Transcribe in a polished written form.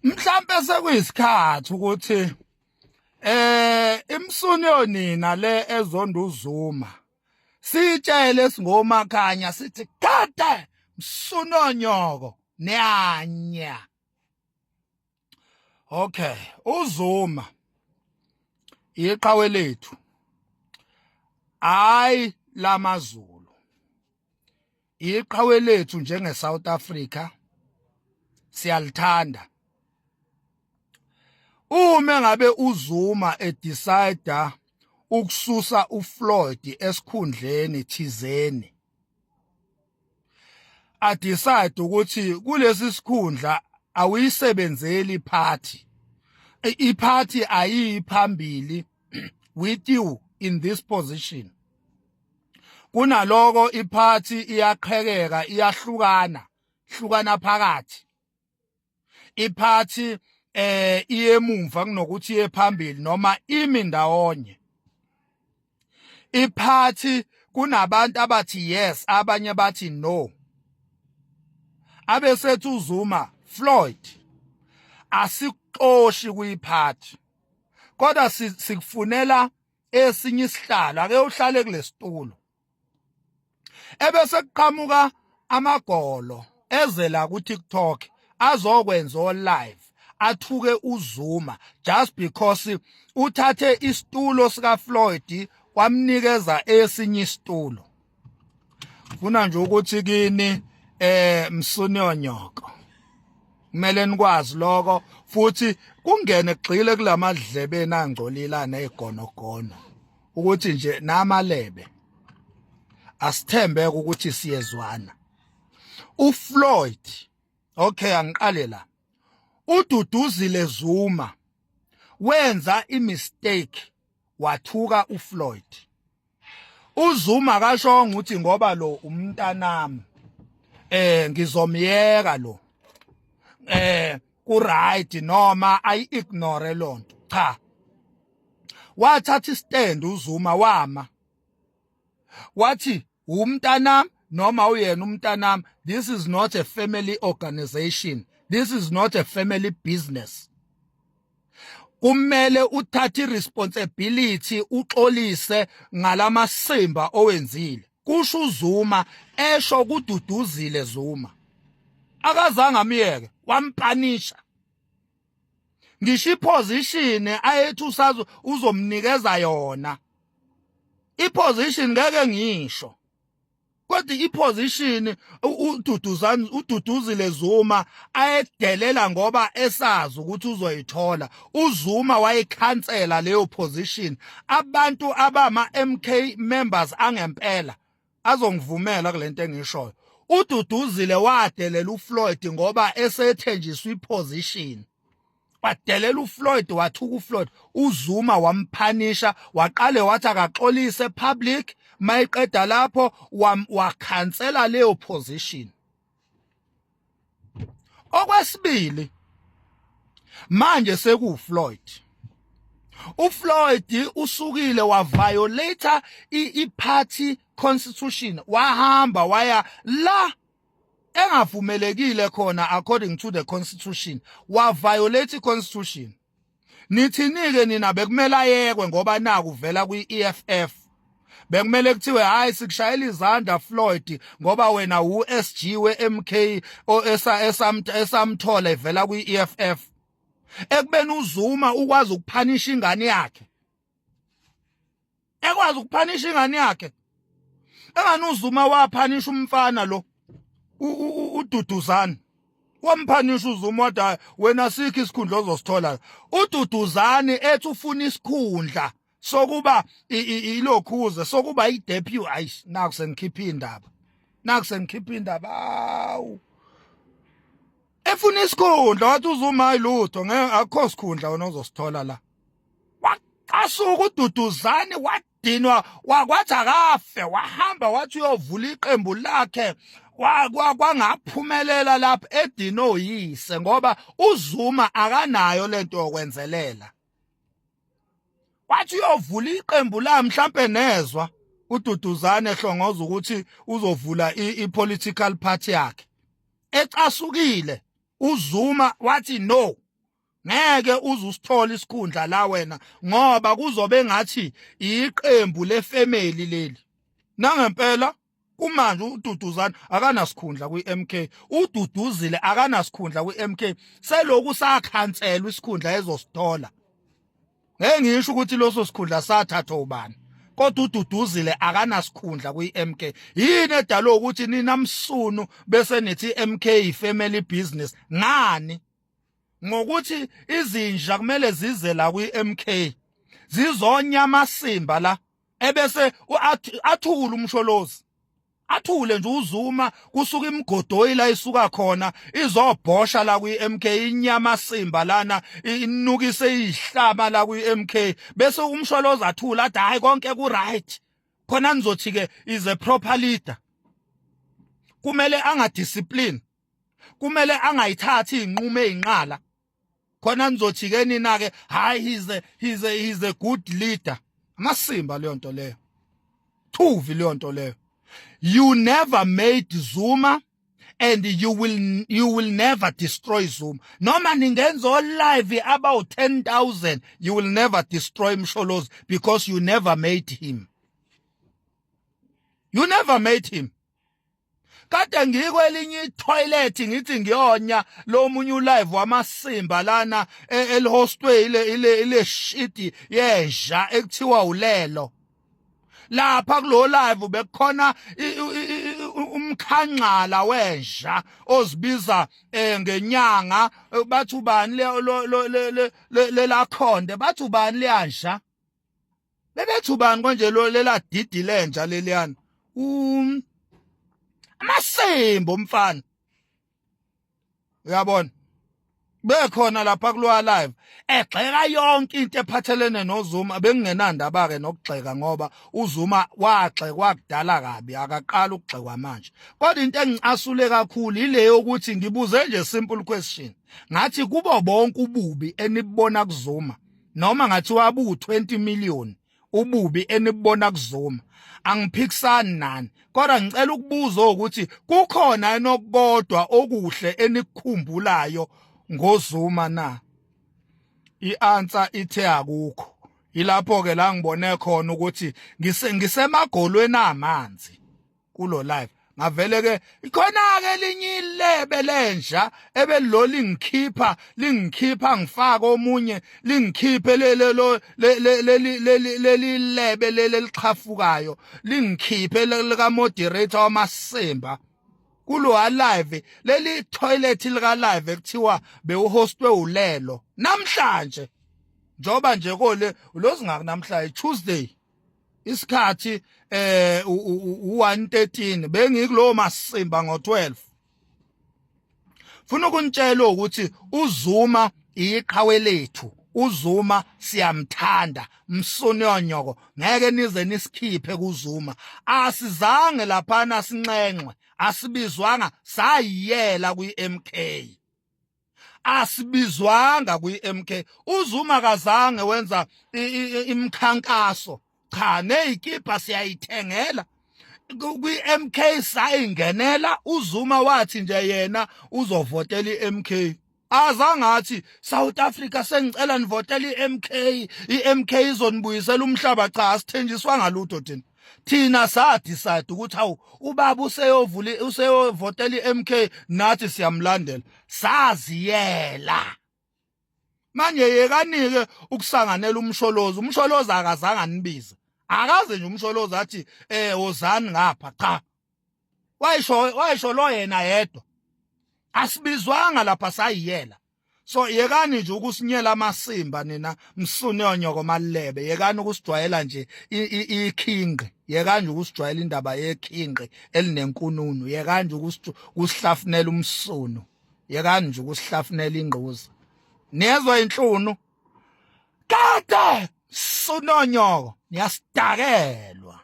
Mhlambe sekuyisikhathi ukuthi imsuni yonina le ezonda uZuma sitshele singomakhanya sithi kade msunonyoko niyanya. Okay, uZuma iqhawe lethu, hayi lamaZulu, iqhawe lethu njenge South Africa, siyalithanda. Uma ngabe uZuma edecide ukususa uFloyd esikhundleni thizeni, adecide ukuthi kulesi sikhundla awuyisebenzeli party, iphathi ayiyi phambili with you in this position, kunaloko iphathi iyaqhekeka, iyahlukana hlukana phakathi, iphathi iyemuva kunokuthi iye phambili noma imi ndawonye iphathi, kunabantu abathi yes, abanye bathi no, abesethi uZuma, "Floyd, asikuxoshi kuyiphathi, kodwa sikufunela esinye isihlalo, ake uhlale kulesitulo." Ebese kuqhamuka amagolo ezela ku TikTok azokwenza o live athuke uZuma just because uthathe isitulo sika Floyd wamnikeza esinye isitulo. Funa nje ukuthi kini msunyonyoko, kumele nikwazi lokho futhi kungene kugxile kulamadlebeni angcolile nezigonogono ukuthi nje namalebe asithembeke ukuthi siyezwana. uFloyd, okay, angiqale la. UDuduzile Zuma wenza imistake, wathuka uFloyd. uZuma akashongo ukuthi ngoba lo umntanami ngizomyeka lo ku right noma ayi ignore lonto. Cha, wathatha istand uZuma, wama wathi umntanami noma uyena umntanami, this is not a family organization, this is not a family business, kumele uthathe responsibility, uxolise ngalamasimba owenzile, kusho uZuma, esho kuDuduzile Zuma. Akazange amyeke, wampanisha. Ngisho iposition ayethi usazo uzomnikeza yona, iposition ngeke ngisho, kodwa iposition uDuduzani, uDuduzile Zuma ayedelela ngoba esazi ukuthi uzoyithola, uZuma wayikhansela leyo position. Abantu abama MK members angempela azongivumela kulento engishoyo. UDuduzile wadelela uFloyd ngoba esethenjiswa iposition, wadelela uFloyd, wathuka uFloyd. UZuma wamphanisha, waqale wathi akaxolise public, mayiqeda lapho wakhansela leyo position. Okwesibili, manje sekuFloyd, uFloyd usukile waviolate i-party constitution, wahamba waya la engavumelekile khona according to the constitution, wa violate i-constitution. Nithini-ke nina? Bekumele ayekwe ngoba naku vela kwi-EFF? Bekumele kuthiwe, "Hayi, sikushayela izandla Floyd, ngoba wena u-SG we-MK esamthola evela kwi-EFF," ekubeni uZuma ukwazi ukuphanisha ingane yakhe, ekwazi ukuphanisha ingane yakhe engani uZuma waphanisha umfana lo uDuduzane, wamphanisha uZuma, wathi, "Wena sikho isikhundla ozosithola." UDuduzane ethi ufuna isikhundla sokuba ilokhuze, sokuba i-deputy. Ayi, naku sengikhipha indaba, naku sengikhipha indaba. Awu, efuna isikhundla, wathi uZuma, "Hayi, lutho, ngeke, akukho sikhundla wena ozosithola la." Waqasuka uDuduzane, wadinwa, wakwathi akafe, wahamba wathi uyovula iqembu lakhe, kwangaphumelela lapho edino yise, ngoba uZuma akanayo lento yokwenzelela. Wathi uyovula iqembu la, mhlambe nezwa uDuduzane ehlongoza ukuthi uzovula i-political party yakhe, ecasukile uZuma wathi no. Ngeke uze usithole isikhundla la wena, ngoba kuzobe ngathi iqembu lefamily leli. Nangempela kumanje uDuduzana akanasikhundla kwi-MK, uDuduzile akanasikhundla kwi-MK, seloku sakhanselwa isikhundla ezosithola. Ngeke ngisho ukuthi loso sikhundla sathathwa ubani, kodwa uDuduzile akanasikhundla kwi-MK. Yini edalwe ukuthi nina msunu bese nithi MK family business? Ngani? Ngokuthi izinja kumele zize la kwi-MK zizonya amasimba la, ebese athule uMsholozi, athule nje uZuma, kusuka imigodoyi la isuka khona izobhosha la kwi-MK, inyama simba lana inukise ihlaba la kwi-MK, bese uMsholozi athula athi hayi, konke ku right. Khona nizothi ke is a proper leader. Kumele angadiscipline, kumele angayithathi izinqumo ezinqala. Khona nizothi ke nina ke hayi, he's a good leader. Amasimba leyo nto leyo, thuvi leyo nto leyo. You never made Zuma and you will never destroy Zuma. Noma ningenza live about 10,000, you will never destroy Msholozi because you never made him, you never made him. Kade ngikwelinye itoilet, ngithi ngiyonya lo munye ulive wamasimba lana elihostwe ile shit yenja ekuthiwa ulelo. Lapha kulo live bekukhona umkhanqala wenja ozibiza ngenyanga, bathi ubani le lelakhonde, bathi ubani leyanja, bebethi ubani konje lo lela didi lenja leliyana, amasembo umfana, uyabona, bekhona lapha kulo live egxeka yonke into ephathelene noZuma. Bengingenandaba ke nokugxeka, ngoba uZuma wagxekwa kudala kabi, akaqala ukugxekwa manje. Kodwa into engicasule kakhulu ile yokuthi ngibuze nje simple question, ngathi kubo bonke ububi enibona kuZuma, noma ngathi wabu 20 million ububi enibona kuZuma, angiphikisani nani, kodwa ngicela ukubuza ukuthi kukhona enokukodwa okuhle enikukhumbulayo ngoZuma na? I-answer ithe akukho. Ilapho ke la ngibone khona ukuthi ngisemagolweni amanzi kulo live. Ngavele ke ikhona ke elinye ilebe lenja ebelilo lingikhipha lingikhipha, ngifaka omunye, lingikhiphe lelo leli leli lebe leli lixhafukayo, lingikhiphe lika moderator wamasimba kulo live, leli toilet lika live ekuthiwa bewuhostwe ulelo namhlanje. Njoba nje kole lozingaki namhlanje, Tuesday, isikhathi u1:13, bengikulowo masimba ngo12. Funa ukunitshela ukuthi uZuma iqhawe lethu, uZuma siyamthanda. Msoniyonyoko, ngeke nize nisikhiphe kuZuma. Asizange laphana sinxenxwe, asibizwanga, sayiyela kwi-MK, asibizwanga kwi-MK. uZuma kazange wenza imkhankaso, cha, nezikipa siyayithengela kwi-MK, sayingenela. uZuma wathi nje yena uzovotela i-MK, azangathi South Africa sengicela nivotele i-MK, i-MK izonibuyisela umhlaba. Cha, asithenjiswa ngalutho thina. Thina sa decide ukuthi hawu, ubaba useyovula, useyovotela i-MK, nathi siyamlandela, saziyela. Manje yekanike ukusanganela uMsholozi. UMsholozi akazange anibize, akaze nje uMsholozi athi wozani ngapha. Cha, wayisho lo yena yedwa, asibizwanga lapha, sayiyela. So yekani nje ukusinyela amasimba nina msune onyoko malebe, yekani ukusijwayela nje ikhinqi, yekani nje ukusijwayela indaba yekhinqi elinenkununu, yekani nje ukusihlafunela umsunu, yekani nje ukusihlafunela ingquza, niyezwa inhlunu kade sunonyoko, niyasidakelwa.